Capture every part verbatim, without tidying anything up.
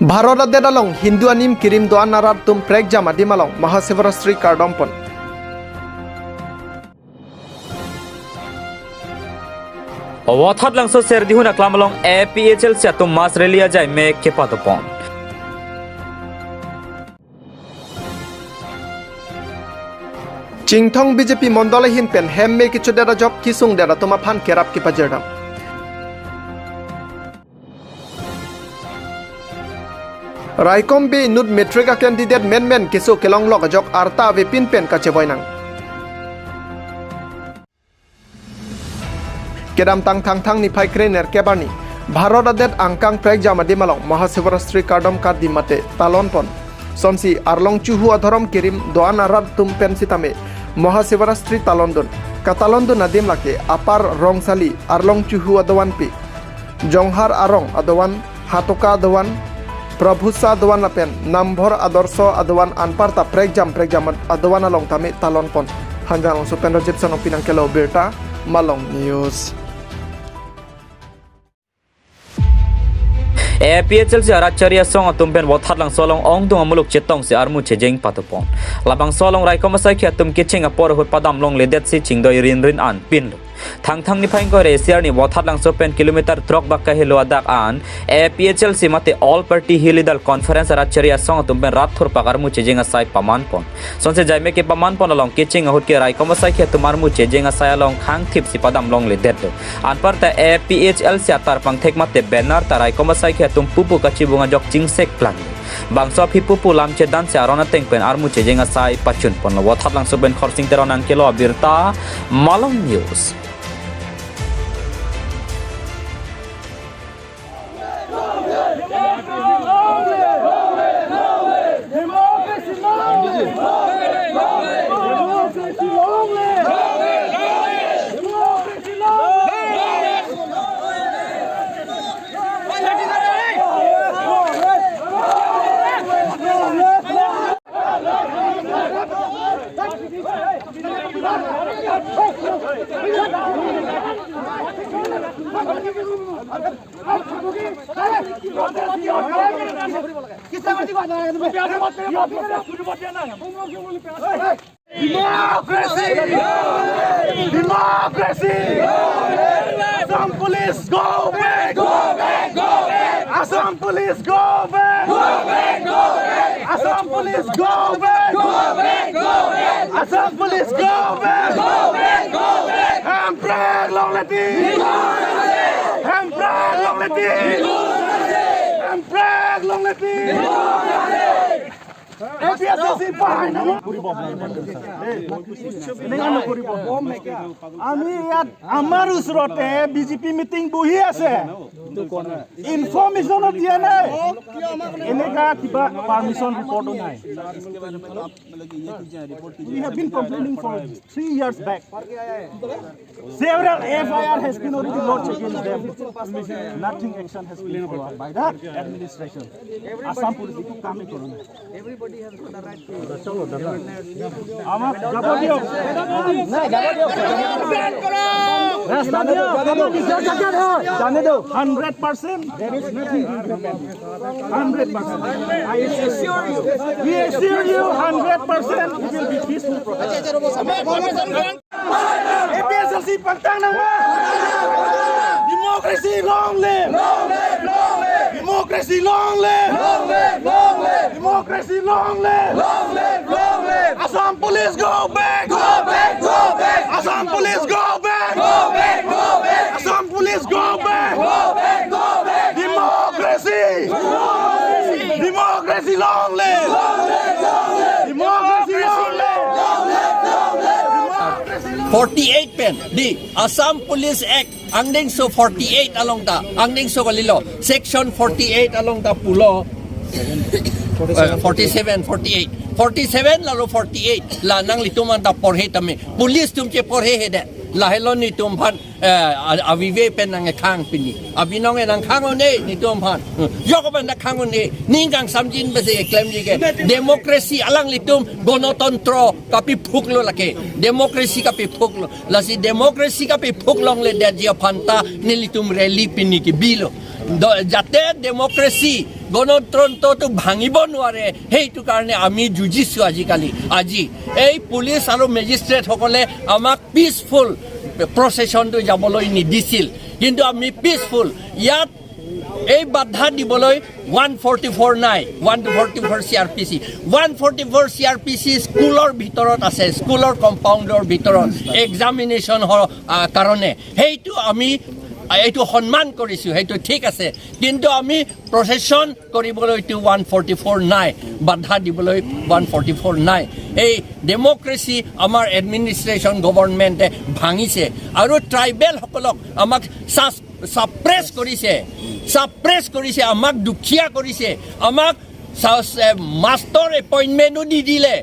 Bharat adet along Hindu anim kirim do-an arat atum prekjam adim along Mahashivaratri kardom pon. Vothatlangso Serdihun aklam along A P H L C atum mass rally ajaime kepadopon. Chinthong B J P mondol ahin pen hemme kechodet ajok kesungdet atum aphan kerap kepajirdam. Raikom B inut matric a-candidate menmen keso kelonglok ajok arta avepin pen kachevoi nang. Kedamtang Thangthang niphai krenerkep arni Bharat adet angkang prekjam adim along Mahashivaratri kardom kadim mate talon pon. Sonsi arlong chuhu adhorom kirim do-an arat atum pen sitame Mahashivaratri talondun. Katalondun adim lake Upper Rongsali arlong chuhu adovan pi, Jonghar arong adovan, Hatoka adovan, Prabhusa adovan lapen Nambhor Adorsho adovan anparta prekjam prekjam adovan along tame talon pon. Hanjanglangso pen Rajib Sanopi nangkelo birta, Malong News. A P H L C arat chari asong atum pen Vothatlangso along ongdung amuluk chetongsi armu chejeng patupon. Labangso along raikom asaikhi atum kecheng apor ahut padam longledetsi chingdoi rinrin an pinlo. Thangthang niphai ingkoi ra isi arni Vothatlangso pen kilometer throk dak kahelo adak an A P H L C mate All Party Hill Leaders Conference arat chari asong atum pen rat thurpak armu chejeng asai paman pon. Sonsi ajaime kepaman pon along kecheng ahut ke raikom asaikhi atum armu chejeng asai along khangthipsi padam longledetlo. Anparta A P H L C atar pangthek mate banner ta raikom asaikhi atum pupu kachibung ajok chingsek planglo. Bangso aphi pupu lam chedansi aron ateng pen armu chejeng asai pachun ponlo. Vothatlangso pen Khorsing Teron nangkelo abirta, Malong News. Democracy! Democracy! Assam police, go back! Go back! Go back! Assam police, go back! Go back! Go back! Assam police, go back! Go back! Go back! Assam police, go back! Go back! Go back! Hemprek longle thi! Hemprek longle thi! Hemprek longle thi! A P S L C পাহাই নাম। আমি ইয়াত আমাৰ ওচৰতে B J P meeting বহি আছে, ইনফৰমেশ্যনো দিয়া নাই, এনেকা কিবা পাৰ্মিশ্যন ৰিপৰ্টো নাই। We have been complaining for three years back. Several F I R has been already lodged against them. Nothing action has been followed by the administration. Assam police একো কামেই কৰা নাই। আমাক যাব দিয়ক। নাই, যাব দিয়ক। ৰাস্তা দিয়ক, যাব দিয়ক। জানে দিয়ক। Hundred percent, there is nothing to be done. Hundred percent. I assure you. We assure you hundred percent we will be peaceful protest. A P H L C pangthang nang ma? Democracy long live! Long live! Long live! Democracy long live! Long live! Long live! Democracy long live! Long live! Long live! Assam police go back! Go back! Go back! Assam police go back! Go back! Go back! Assam police go back! Go back! Go back! Democracy! Democracy long live! Long live! Long live! Democracy long live! Long live! Long live! Democracy long live! Forty-eight pen, the Assam Police Act, angdengso forty-eight along ta, angdengso kalilo, section forty-eight along ta pulo, eh, forty-seven, forty-eight, forty-seven lalo forty-eight, la nanglitum anta porhe tame, police atum cheporhe hedet, lahelo netum aphan, eh, a-, avive pen nangkhang pini. Abinong e nangkhang un-e, netum aphan. Hmm. Yok aphan nangkhang un-e. Ning kangsamjin bese klemji ke. Democracy alanglitum, gonotontro kapiphuklo lake. Democracy kapiphuklo. Lasi democracy kapiphuk longledetji aphan ta nelitum rally pini kebilo. দ- যাতে ডেমক্ৰেচি, গণতন্ত্ৰটো ভাঙিব নোৱাৰে, সেইটো কাৰণে আমি যুঁজিছো আজিকালি। আজি এই পুলিচ আৰু মেজিষ্ট্ৰেটসকলে আমাক পিচফুল প্ৰচেছনটো যাবলৈ নিদিছিল, কিন্তু আমি পিচফুল ইয়াত এই বাধা দিবলৈ ওৱান ফৰ্টি ফ'ৰ নাই, ওৱান ফৰ্টি ফ'ৰ চি R P C, one forty four চি আৰ পি চি স্কুলৰ ভিতৰত আছে, স্কুলৰ কম্পাউণ্ডৰ ভিতৰত এক্সামিনেশ্যন কাৰণে। সেইটো আমি এইটো সন্মান কৰিছো, সেইটো ঠিক আছে, কিন্তু আমি প্ৰচেছন কৰিবলৈ এইটো ওৱান ফৰ্টি ফ'ৰ নাই, বাধা দিবলৈ ওৱান ফৰ্টি ফ'ৰ নাই। এই ডেমক্ৰেচি আমাৰ এডমিনিষ্ট্ৰেশ্যন গভৰ্ণমেণ্টে ভাঙিছে আৰু ট্ৰাইবেলসকলক আমাক ছাছ ছাপ্ৰেছ কৰিছে, ছাপ্ৰেছ কৰিছে, আমাক দুখীয়া কৰিছে, আমাক চা- এ, মাষ্টৰ এপইণ্টমেণ্টো নিদিলে,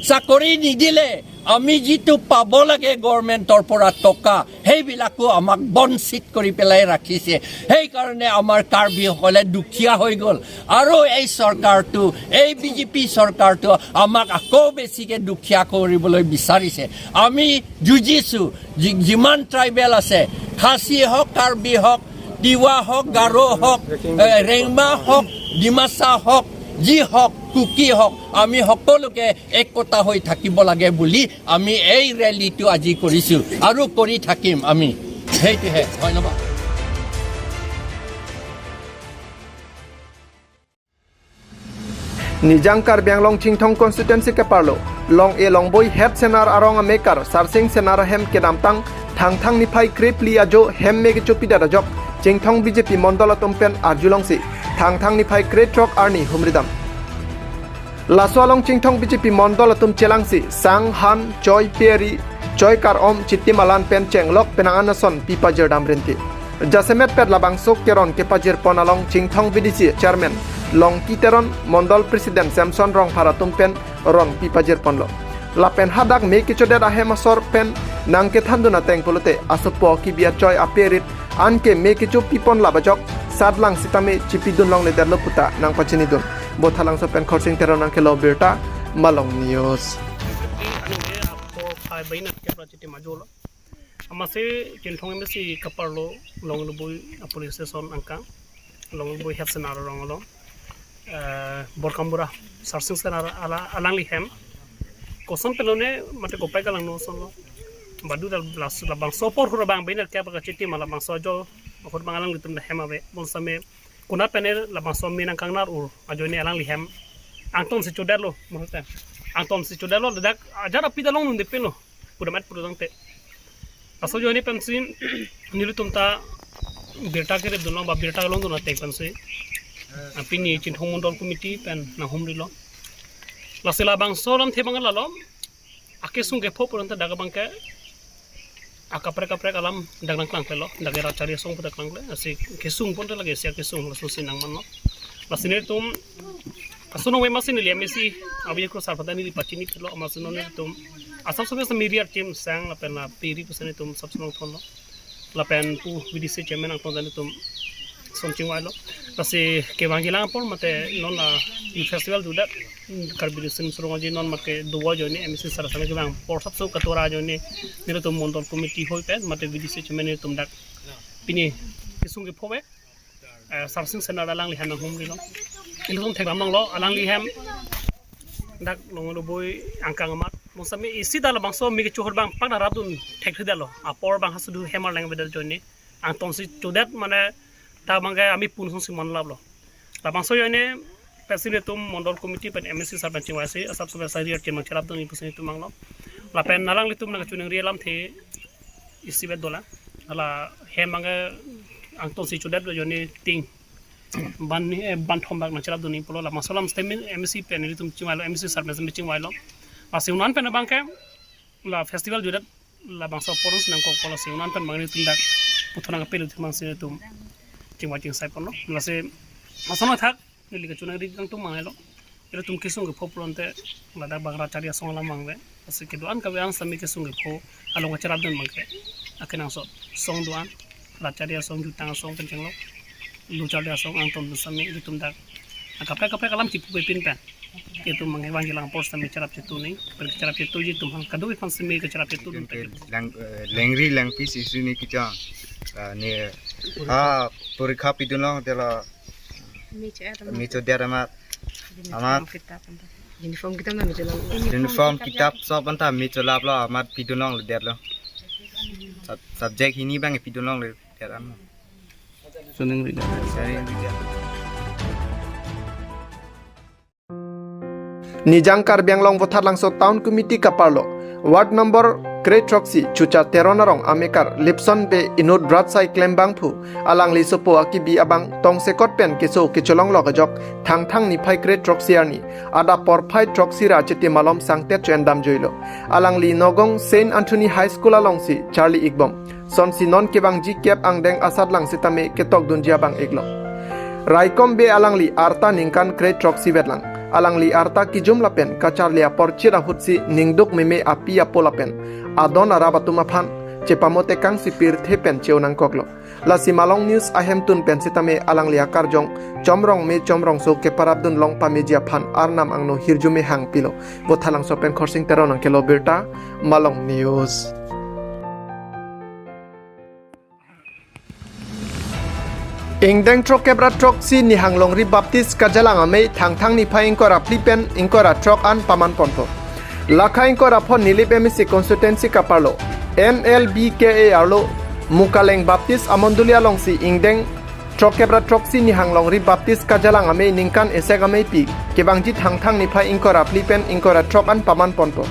চাকৰি নিদিলে, আমি যিটো পাব লাগে গভৰ্ণমেণ্টৰ পৰা টকা, সেইবিলাকো আমাক বঞ্চিত কৰি পেলাই ৰাখিছে। সেইকাৰণে আমাৰ কাৰ্বিসকলে দুখীয়া হৈ গ'ল আৰু এই চৰকাৰটো, এই বি জে পি চৰকাৰটো আমাক আকৌ বেছিকৈ দুখীয়া কৰিবলৈ বিচাৰিছে। আমি যুঁজিছো, যি- যিমান ট্ৰাইবেল আছে, খাচী হওক, কাৰ্বি হওক, তিৱা হওক, গাৰো হওক, এ, ৰেংমা হওক, ডিমাচা হওক, যি হওক, কুকি হওক, আমি সকলোকে একতা হৈ থাকিব লাগে বুলি আমি এই ৰেলীটো আজি কৰিছো আৰু কৰি থাকিম আমি। সেইটোহে। ধন্যবাদ। Nijang Karbi Anglong Chinthong Constituency keparlo, Long-e Longboi Head Senar arong amekar Sarsing Senar ahem kedamtang Thangthang niphai krephli ajo hem me kechopidet ajok Chinthong B J P mondol atum pen arjulongsi Thangthang niphai krethrok arni humridam. Laso along Chinthong B J P mondol atum chelangsi sang, han, choi, pe ari, choi kar-om, chitim alan pen chenglok penang an ason pi pajirdam rinti. Jasemet pet labangso keron kepajirpon along Chinthong V D C Chairman Longki Teron, Mondol President Samson Rongphar atum pen ron pi pajirponlo. Lapen hadak me kechodet ahem asor pen nangkethandun ateng pulote asopo kibi achoi ape arit anke me kechopiponlap ajok satlang sitame chipidun longledetlo puta nangpachinidun. Bothalangso pen Khorsing Teron nangkelo birta, Malong News. Aning ke apo phai bainat ke pra chiti majolo. Amatsi Chinthong M A C keparlo Long-e Longboi a police station angkang, Long-e Longboi Head Senar arong along, eh, Borkambura Sarsing Senar ala alangli hem. Koson pelone mate kopai kalangno sonlo. Badu dal las labangso apor hura bang bainat ke pra chiti ma labangso ajo hura bang alanglitum da hem ave. Bonsitame konat pen labangso me nangkangnar ur ajoine alangli hem angtonsi chodetlo, maksudnya angtonsi chodetlo, dak ajat api dalong nunde peno, pura mat pura dangte. Laso ajoine pensi nelitum ta birta kerepdunlo ba birta longdun ateng pensi, ah, pini Chinthong Mondol Committee pen nanghumrilo. Lasi labangso alamthe bang lalo, akesung kepho pulote dak abangke akaprek kaprek alam dak nangklang klelo, dak era chari asong pu dak klang kle, lasi kesung pon lagi sia kesung laso si nangmanlo. Lasi nelitum asono we masi neli M A C avi kro sarpada neli pachini phelo, amatsi non nelitum asap sobe sa media team sang lapen la peri pusi nelitum sap sonong thonlo. Lapen pu V D C chairman angton dan nelitum son chingvailo. Lasi kevang jilang apor mate non la youth festival do that, mm, Karbi Riso Nimso Rong Aje non mate do ajoine M A C sar sar kevang apor sapso katora ajoine nelitum mondol committee hoi pen mate V D C chairman nelitum dak pini kesung kepho ave, eh, Sarsing Senar alangli hem nanghumrilo. Ilitum thekdam longlo alangli hem dak Long-e Longboi angkang amat. Bonsitame isi da labangso me kecho hur bang pak da rapdun thekthedetlo. Apor bang hasudu hem arleng avedet ajoine angtonsi chodet mane ta bangke ami pun sung si manlaplo. Labangso ajoine pensi nelitum mondol committee pen M A C sar pen chingvaisi asap sobe sa ri archin mang cherapdun pusi nelitum manglo. Lapen alanglitum nangkachunangri alamthe isivet dola. Ala hem bangke angtonsi chodet ajoine ting ban ni, eh, ban thom bak nangcherapdun pulo labangso alam stem M A C pen nelitum chingvailo, M A C sar pen chingvailo. Lasi unan pen bangke la festival judat labangso apor si nangkokpo, lasi unan pen bang nelitum dak puthot nangkapelo themang si nelitum chingvai chingsai ponlo. Lasi ason athak neli kachunangri kangtung manglo. Ilitum kesung kepho pulote ladak bang rat chari asong alam vangve. Lasi kedo-an kave-an sitame kesung kepho along kacherapdun bangke akenangsot song do-an, rat chari asong, jutang asong pen chenglok, lo charli asong angton sitame ilitum dak akaprek kaprek alam chipu pepin pen ilitum bangke vang jilang apor sitame cherap chetu ni, pen cherap chetuji atum hang kado aphan sitame kacherap chetu dun pen. Lang, eh, lengri langpi sisi ni kejang. Ah, ne, ah, Porikha pidun longledetlo. Mecho amat. Uniform kitab anta. Uniform kitab na mecho lang. Uniform kitab sop anta mecho laplo, amat pidun longledetlo. Sub-, subject hini abang pidun longledet amo. Suning rida. Suning rida. Nijang Karbi Anglong Vothatlangso Town Committee kaparlo, Ward number kre throksi Chucha Teron arong amekar Lipson Bey inut bratsai klembangphu alangli sopo akibi abang tongsekot pen keso kecholonglok ajok Thangthang niphai kre throksi arni adap porphai throksi ra chiti malom sangtet cho-endam juilo. Alangli Nagaon Saint Anthony High School alongsi charli-ikbom. Sonsi non kevangji kep angdeng asatlang sitame ketokdunji abang-iklo. Raikom Bey alangli arta ningkan kre throksi vetlang. Alangli arta kejum lapen kacharli apor chit ahutsi ningduk meme api apo lapen adon arap atum aphan chepamotekangsi pirthe pen che-o nangkoklo. Lasi Malong News ahemtun pen sitame alangli akarjong Chomrong Me Chomrongso keparapdun long pameji aphan Arnam angno hirjume hangpilo. Vothatlangso pen Khorsing Teron nangkelo birta, Malong News. Ingdeng throkkep ra throksi Nihang Longri Baptist Kajalang Amei Thangthang niphai ingkoi ra phli pen ingkoi ra throk an paman ponpo. Lakha ingkoi ra pho Nilip M A C constituency kaparlo N L B K A arlo Mukaleng Baptist amondoli alongsi ingdeng throkkep ra throksi Nihang Longri Baptist Kajalang Amei ningkan esek ameipi kevangji Thangthang niphai ingkoi ra phli pen ingkoi ra throk an paman ponpo.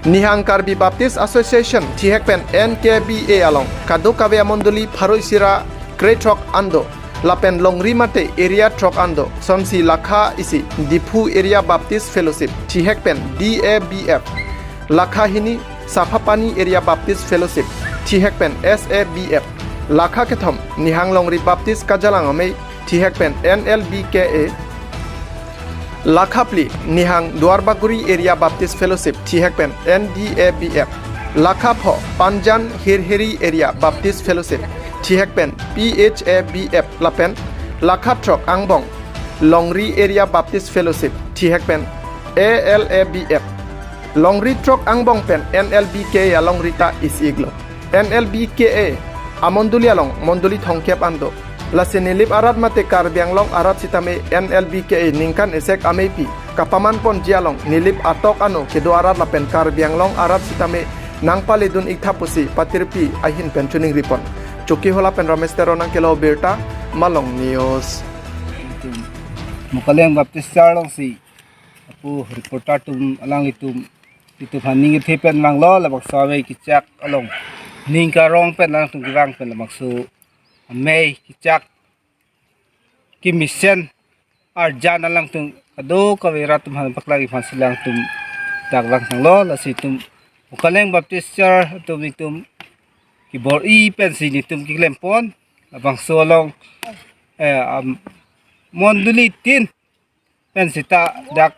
Nihang Karbi Baptist Association thihek pen N K B A along kadokave amondoli pharo isi ra kre throk an do lapen longri mate area throk an do. Sonsi lakha isi Diphu Area Baptist Fellowship thihek pen D A B F, lakha hini Saphapani Area Baptist Fellowship thihek pen S A B F, lakha kethom Nihang Longri Baptist Kajalang Amei thihek pen N L B K A, lakha phli Nihang Duarbagori Area Baptist Fellowship thihek pen N D A B F, lakha pho Panjan Hirhiri Area Baptist Fellowship thihek pen P H A B F lapen lakha throk angbong Longri Area Baptist Fellowship thihek pen A L A B F. Longri throk angbong pen N L B K A alongri ta isi-iklo. N L B K A amondoli along mondoli thomkep an do. Lasi Nilip arat mate Karbi Anglong arat sitame N L B K A ningkan esek ameipi kapaman ponji along Nilip atok ano kedo arat lapen Karbi Anglong arat sitame nangpaledun-iktha pusi patirpi ahin pen choningripon. Chokihola pen Ramesh Teron nangkelo birta, Malong News. Mukaleng Baptist Church alongsi apu reporter atum alanglitum itum aphan ning kethe pen vanglo, labangso amei kechak along ning karong pen alangtum kevang pen labangso amei kechak kemesen arjan alangtum kadokave rat atum aphan paklang aphansi alangtum dak vang sanglo. Lasi itum Mukaleng Baptist Church atum itum kebor-i pensi netum keklempon. Labangso along, eh, am, mondoli tin pen seta dak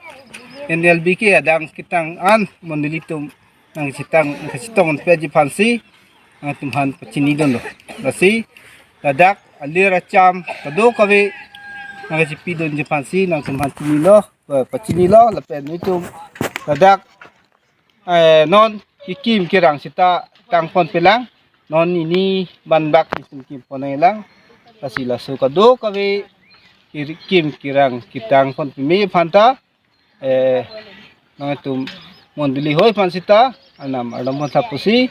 N L B K A adang ketang an mondoli atum nangchetong, nangchetong peji aphansi nangtum aphan pachinidunlo. Lasi ladak alir acham kadokave nangchepidunji aphansi nangtum aphan chinilo, pa-, pachinilo lapen itum ladak, eh, non kekim kerang seta tangponpelang, non nini banbak itum kimpon nanglang. Lasi laso kadokave kekim kerang ketangpon peme aphanta, eh, nangtum mondoli hoi aphan seta Arnam arnam aphan tha pusi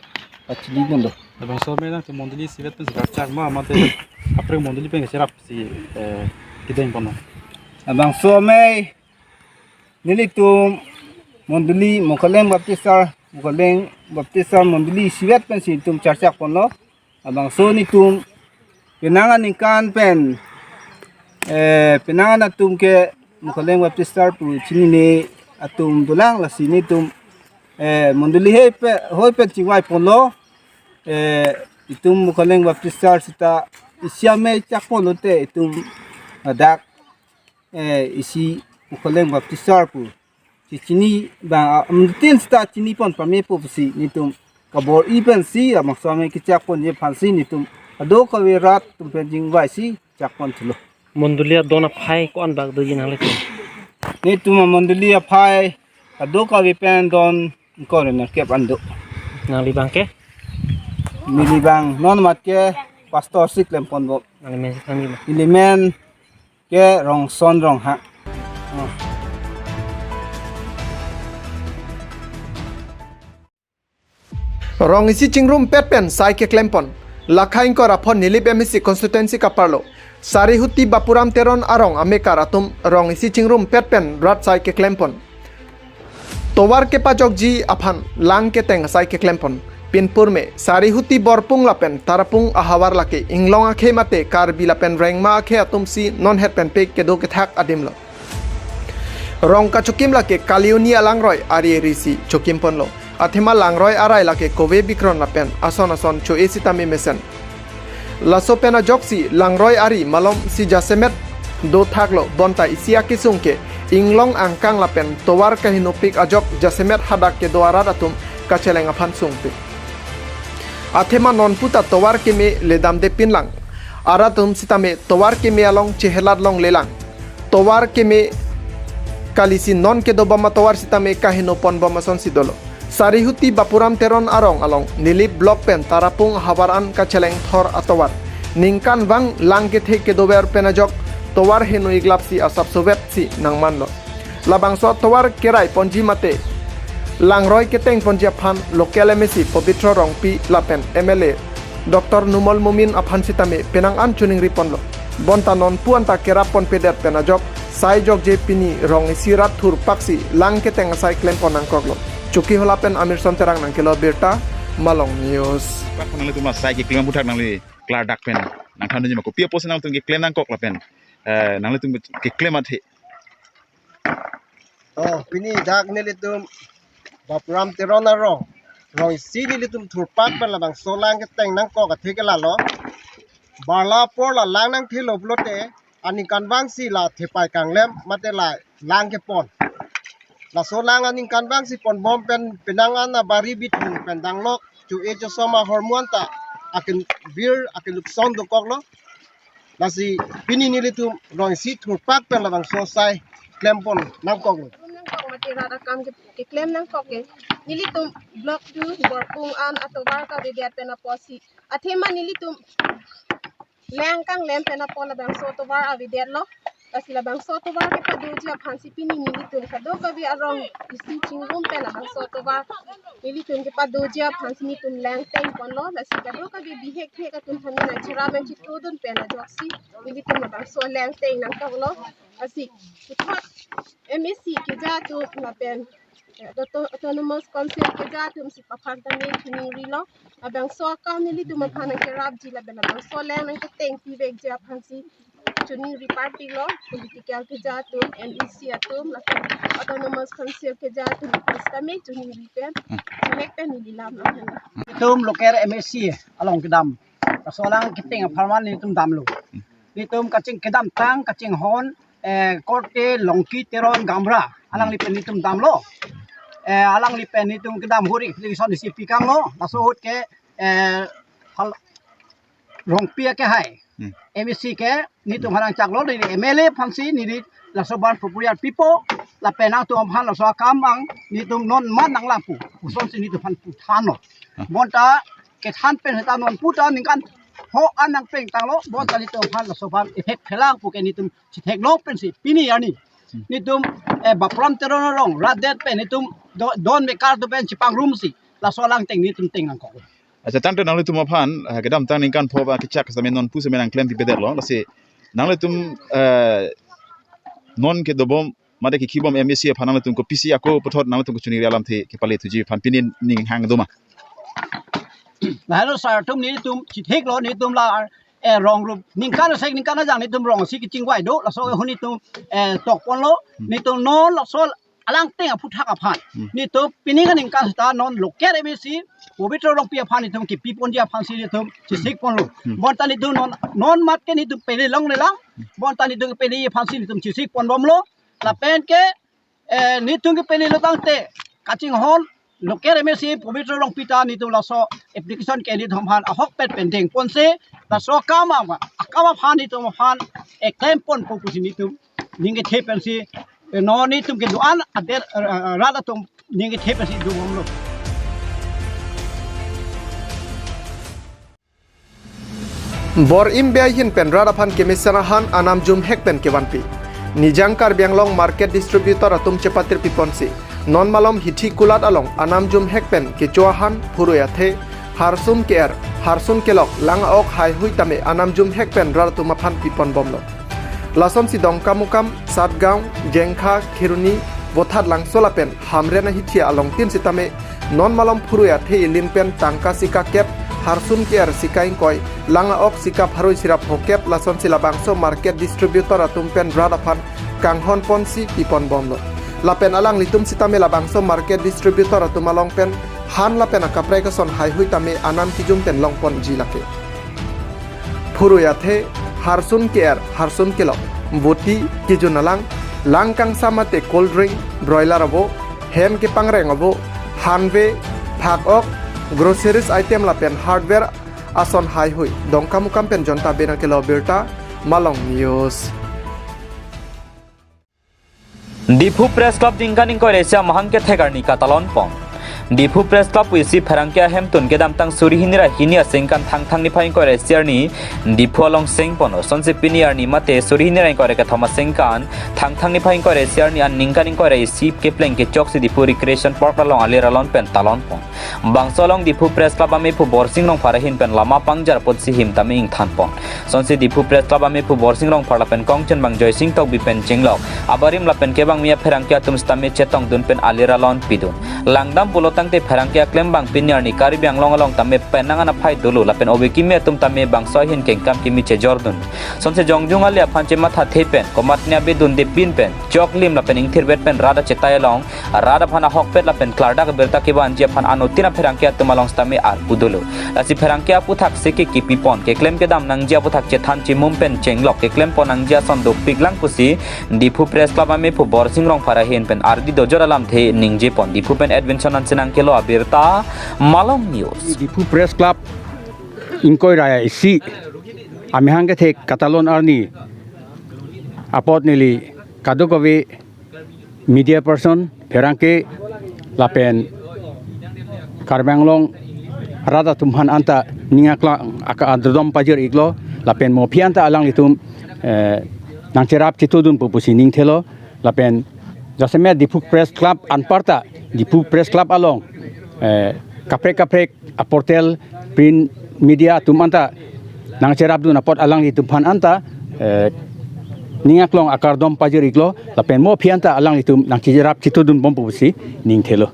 pachinidunlo. Labangso amei nangtum mondoli isivet pen charchak ma mate kaprek mondoli pen kacherapsi, eh, kedengponlo? Labangso amei nelitum mondoli Mukaleng Baptist Church, Mukaleng Baptist Church mondoli isivet pensi itum charchakponlo. Labangso netum penang aningkan pen, eh, penang an atum ke Mukaleng Baptist Church pu chinine atum dolang. Lasi netum, eh, mondoli hei pe, hoi pen chingvaiponlo. Eh, itum Mukaleng Baptist Church seta isi amei chakponlote itum ladak, eh, isi Mukaleng Baptist Church pu chechini abang, ah, amutin seta chinipon pamepo pusi netum kabor-i pensi labangso amei kechakponji aphansi netum kadokave rat atum pen chingvaisi chakponthulo. Mondoli adon aphai ko-an bak doji nanglitum? Netum amondoli aphai kadokave pen don ingkoi ra nerkep an do. Nangli abang ke? Neli abang non amat ke pastor si klempon bom. Nangli men si than-iklo. Neli men ke Rongson Ronghang. Oh. Rong isi chingrumpet pen sai keklempon. Lakha ingkoi ra phongo Nilip M A C constituency kaparlo Sarihuti Bapuram Teron arong amekar atum rong isi chingrumpet pen rat sai keklempon. Tovar kepajokji aphan lang keteng asai keklempon. Pinpurme Sarihuti Borpung lapen Tarapung ahavar lake inglong akhei mate Karbi lapen Rengma akhei atum si non het pen pek kedo kethak adim lo. Rong kachokim lake Kaliuni alangroi ari ari si chokimponlo. Athema langroi arai lake kove bikron lapen ason ason cho-e sitame mesen. Laso pen ajoksi langroi ari malom si jasemet dothaklo, bonta isi akesung ke inglong angkang lapen tovar kahinopik ajok jasemet hadak kedo arat atum kacheleng aphan sungpik. Athema nonpu ta tovar keme ledamde pinlang. Arat atum sitame tovar keme along chehelat longlelang. Tovar keme kali si non kedobom atovar sitame kahenoponbom asonsi dolo. Sarihuti Bapuram Teron arong along Nilip block pen Tarapung havar an kacheleng thor atovar. Ningkanvang lang kethe kedover pen ajok tovar heno-iklap si asapsovet si nangmanlo. Labangso tovar kerai ponji mate langroi keteng ponji aphan local M A C Pobitro Rongpi lapen M L A Doctor Numal Momin aphan sitame penang an choningri ponlo. Bonta nonpu anta kerap ponpedet pen ajok sai jokje pini rong isi rat thurpaksi lang keteng asai klempon nangkoklo. Choki Hola pen Amirson Terang nangkelo birta, Malong News. Pak nanglitum la sai keklem aphuthak nangli klardak pen nangthan dunji ma, kopi apotsi nangtum keklem nangkok lapen, eh, nanglitum keklem athe? Oh, pini dak nelitum Bapuram Teron arong, rong isi nelitum thurpak pen labangso lang keteng nangkok athe ke lalo. Barla apor la lang nangthelo pulote aningkanvang si la thepai kanglem mate la lang kepon. Laso lang aningkanvang si ponbom pen penang an abari bithung pen danglok cho-e chosom ahormu anta akenvir akenlukson dokoklo. Lasi pini nelitum rong isi thurpak pen labangso sai klempon nangkoklo. Nangkok mate rat akam ke, keklem nangkok ke. Nelitum block two Borpung an atovar kavedet pen apotsi. Athema nelitum lang kanglem pen apot labangso tovar avedetlo. Lasi labangso tovar kepadoji aphansi pini nelitum kadokave arong isi chingrum pen labangso tovar nelitum kepadoji aphansi nelitum lang tengponlo. Lasi kadokave bihek hek atum thamin nangcherap nangchitudun pen ajoksi nelitum labangso lang teng nangkoklo. Lasi puthot M A C keja atum lapen, eh, auto-, Autonomous Council keja atum si paphak tame choningrilo. Labangso akam nelitum aphan nangkerapji lapen labangso lang nangketengpivekji aphansi choningri parpiklo, political keja atum, M A C atum, lapen Autonomous Council keja atum aphan sitame choningri pen, chihek pen neli lam lapen. Itum local M A C along kedam. Laso lang keteng apharman nelitum damlo. Nelitum kaching kedamtang, kachinghon, eh, Korte, Longki, Teron, Gamra. Alangli pen nelitum damlo. Eh, alangli pen nelitum kedam ahut application isi pikanglo. Laso ahut ke, eh, hal-, Rongpi akehai. Hmm. M A C ke nelitum aphan nangchaklo, neli M L A aphansi neli laso abang proposal pipo, lapen nangtum aphan laso akam abang nelitum non mat nanglang pu. Kosonsi nelitum aphan pu thanlo. Hmm. Bonta kethan pen seta nonpu ta ningkan ho an nangplengtanglo, bonta nelitum aphan laso abang effect phelang pu ke nelitum chitheklo pensi pini arni. Hmm. Nelitum, eh, Bapuram Teron arong rat det pen nelitum do-, don mekar atum pen chipangrumsi laso lang teng nelitum teng nangkok. Acha, tangte nanglitum aphan, eh, kedamtang ningkan pho ba kechak sitame nonpu sitame nangklempipedet lo. Lasi nanglitum, eh, non kedobom mate kekhibom M A C aphan nanglitum kopisi ako puthot nanglitum kachoningri alamthe kepale thuji aphan pini ning hang doma? Lahelo sir, atum nelitum chitheklo, nelitum la, eh, rong rup ningkan sek ningkan ajang nelitum rong isi kechingvai do. Laso ahut nelitum, eh, tokponlo. Hmm. Nelitum non laso alang teng aphuthak aphan. Hmm. Nelitum pini kaningkan seta non local M A C Pobitro Rongpi aphan nelitum kepiponji aphansi nelitum chisikponlo. Hmm. Bonta nelitum non, non mat ke nelitum pele longlelang. Hmm. Bonta nelitum pele aphansi nelitum chisikponbomlo. Lapen ke, eh, nelitum kepelelo tangte kachinghon local M A C Pobitro Rongpi ta nelitum laso application ke nelitum aphan ahokpet pen dengponsi laso akam abang, akam aphan nelitum aphan, eh, klemponpo pusi nelitum ning kethe pensi, eh, non nelitum kedo-an adet, eh, rat atum ning kethe pensi dobomlo. Bor-im bey ahin pen rat aphan kemesen ahan anam jumhek pen kevanpi. Nijang Karbi Anglong market distributor atum chepatir piponsi non malom hithi kulat along anam jumhek pen kecho ahan, phurui athe, harsun ke-er, harsun kelok, lang a-ok haihui tame anam jumhek pen rat atum aphan piponbomlo. Lasonsi Dongkamukam, Satgaon, Jengkha, Kheroni, Vothatlangso lapen Hamren ahithi alongtin sitame non malom phurui athe ilim pen tangka sika kep, harsun ke-er sika ingkoi, lang a-ok sika pharo isi ra phokep, lasonsi labangso market distributor atum pen rat aphan kanghon ponsi piponbomlo. Lapen alanglitum sitame labangso market distributor atum along pen han lapen akaprek ason haihui tame anam kijum pen longponji lake. Phurui athe, harsun ke-er, harsun kelok, boti, kejun alang, lang kangsam mate cold drink, broiler avo, hem kepangreng avo, hanve, phak-ok, groceries item lapen hardware ason haihui Dongkamukam pen Jonta Bey nangkelo abirta, Malong News. Diphu Press Club ningkan ingkoi ra isi amahang kethek arni katalon pon. Diphu Press Club pu isi pherangke ahemtun kedamtang suri hini ra hini aningkan Thangthang niphai ingkoi ra isi arni Diphu along seng pon. Lasonsi pini arni mate suri hini ra ingkoi ra kethom aningkan Thangthang niphai ingkoi ra isi arni aningkan ingkoi ra isi kepleng kechoksi Diphu Recreation Park along alir alon pen talon pon. Bangso along Diphu Press Club amephu Borsing Rongphar ahin pen lama pangjar apotsi him tame ingthan pon. Lasonsi Diphu Press Club amephu Borsing Rongphar lapen kongchenbang Joysing Tokbi pen chenglok abarim lapen kebang mi apherangke atum sitame chetongdun pen alir alon pidun. Langdam pulo tangte pherangke aklembang pini arni Karbi Anglong along tame penang an aphai dolo lapen ove kimi atum tame bangso ahin kengkam kimi chejordun. Lasonsi jongjung ale aphan chemathathe pen komatne abedunde pin pen choklim lapen ingthirvet pen rat achetai along rat aphan ahokpet lapen klardak abirta kevanji aphan anuttin apherangke atum along sitame arpu dolo. Lasi pherangke aphuthak seke kipipon, keklem kedam nangji aphuthak chethan chimum pen chenglok keklem pon nangji ason dopiklang pusi Diphu Press Club amephu Borsing Rongphar ahin pen ardi dojor alamthe ningje pon. Diphu pen Edwinson Hanse nangkelo abirta, Malong News. Diphu Press Club ingkoi ra isi amahang kethek katalon arni apot neli kadokave media person, pherangke lapen Karbi Anglong rat atum aphan anta ning aklang akardom pajir iklo lapen mo aphi anta alanglitum, eh, nangcherap chetudun pu pusi ningthelo lapen jasemet Diphu Press Club anparta Diphu Press Club along, eh, kaprek kaprek aportal print media atum anta nangcherapdun apot alanglitum aphan anta, eh, ning aklang akardom pajir iklo lapen mo aphi anta alanglitum nangcherap chetudunbom pusi ningthelo.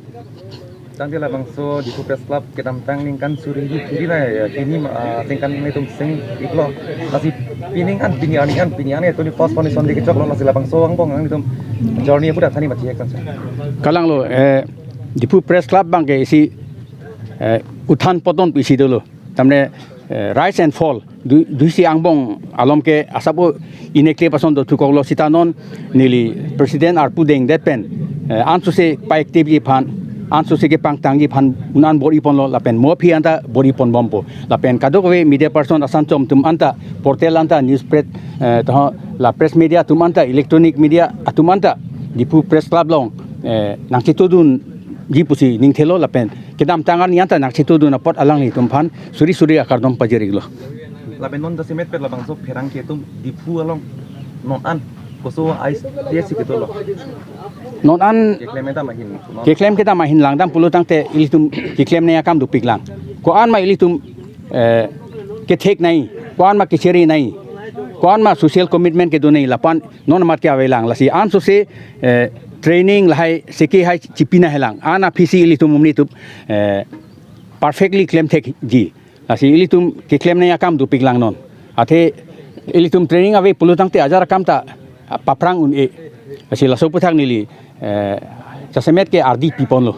Tangte labangso Diphu Press Club kedamtang ningkan suri hini ra, eh, hini, ah, ningkan nelitum seng iklo. Lasi pining an, pini arni an, pini an ke twenty-first foundation day kechoklo, lasi labangso angbong nanglitum journey aphuthak than-i machi ek kan. Kalanglo, eh, Diphu Press Club abang ke isi, eh, uthan poton pu isi dolo. Tamne, eh, rise and fall. Dui, duisi angbong alom ke asap o inactive ason dothukoklo sita non neli president arpu dengdet pen, eh, ansose pa-activeji aphan, ansose kepangtangji aphan un-an bor-iponlo lapen mo aphi anta bor-iponbompo. Lapen kadokave media person asanchom atum anta, portal anta, news press, eh, taho la press media atum anta, electronic media atum anta Diphu Press Club along, eh, nangchetudunji pusi ningthelo lapen kedamtang arni anta nangchetudun apot alanglitum aphan suri suri akardom pajir iklo. Lapen non jasemet pen labangso pherangke atum Diphu along non an koso ais dia si ketolo. Non an keklem kedam ahin, non keklem kedam ahin langdam pulo tangte ilitum keklem nangji akam dopiklang. Ko-an ma ilitum, eh, kethek nangji, ko-an ma kecheri nangji, ko-an ma social commitment kedo nangji lapu-an non amat ke avelang. Lasi ansose, eh, training lahai seke hai chipi nangjilang. An aphisi ilitum umni tup, eh, perfectly klem thekji. Lasi ilitum keklem nangji akam dopiklang non. Athe ilitum training ave pulo tangte ajar akam ta, ah, paphrang un-e. Lasi laso aphuthak neli, eh, jasemet ke ardi piponlo.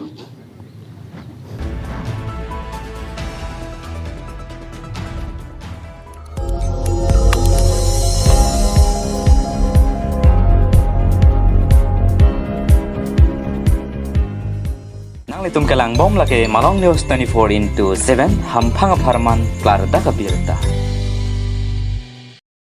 Nanglitum kelangbom lake Malong News twenty-four into seven, hamphang apharman klardak abirta.